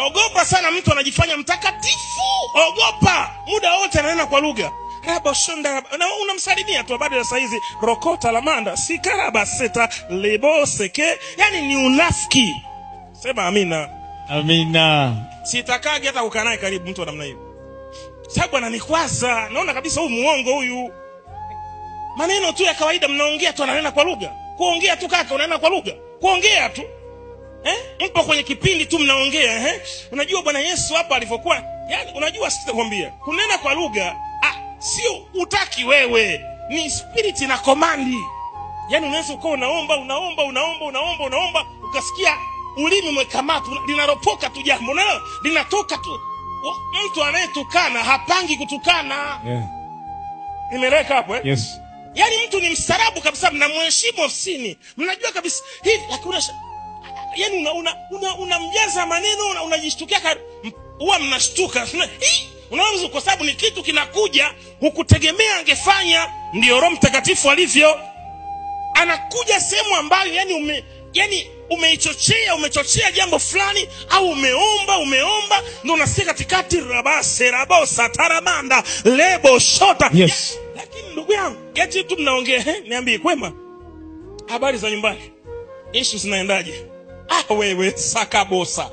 Ogopa sana mtu anajifanya mtakatifu. Ogopa. Muda wote ananena kwa lugha. Rabo shonda, na unamsalimia tu habari za saizi, rokota lamanda, sikaraba seta lebo seke, yani ni unafiki. Sema amina. Amina. Sitakagi hata kukaa naye karibu mtu wa namna hiyo. Sababu ananikwaza, naona kabisa huyu muongo huyu. Maneno tu ya kawaida mnaongea tu ananena kwa lugha. Kuongea tu kaka unanena kwa lugha. Kuongea tu. Mpo kwenye kipindi tu mnaongea, Unajua Bwana Yesu hapa alivyokuwa, yani unajua sitakwambia. Kunena kwa lugha sio utaki wewe, ni spirit na command. Yani unaweza ukawa unaomba unaomba unaomba unaomba unaomba ukasikia ulimi umekamatwa, linaropoka tu jambo, unaelewa? Linatoka tu. Mtu anayetukana hapangi kutukana. Yeah. Nimeleka hapo eh? Yes. Yani mtu ni mstarabu kabisa, mnamheshimu ofisini. Mnajua kabisa hivi, lakini yani unamjaza maneno, unajishtukia, huwa mnashtuka. Unaweza kwa sababu ni kitu kinakuja hukutegemea angefanya. Ndio Roho Mtakatifu alivyo. Anakuja sehemu ambayo yani umeichochea, umechochea jambo fulani au umeomba ndio unasikia katikati rabase rabosa taramanda lebo shota. Yes. Lakini ndugu yangu, eti tu mnaongea, niambie kwema. Habari za nyumbani. Issue zinaendaje? Ah wewe sakabosa.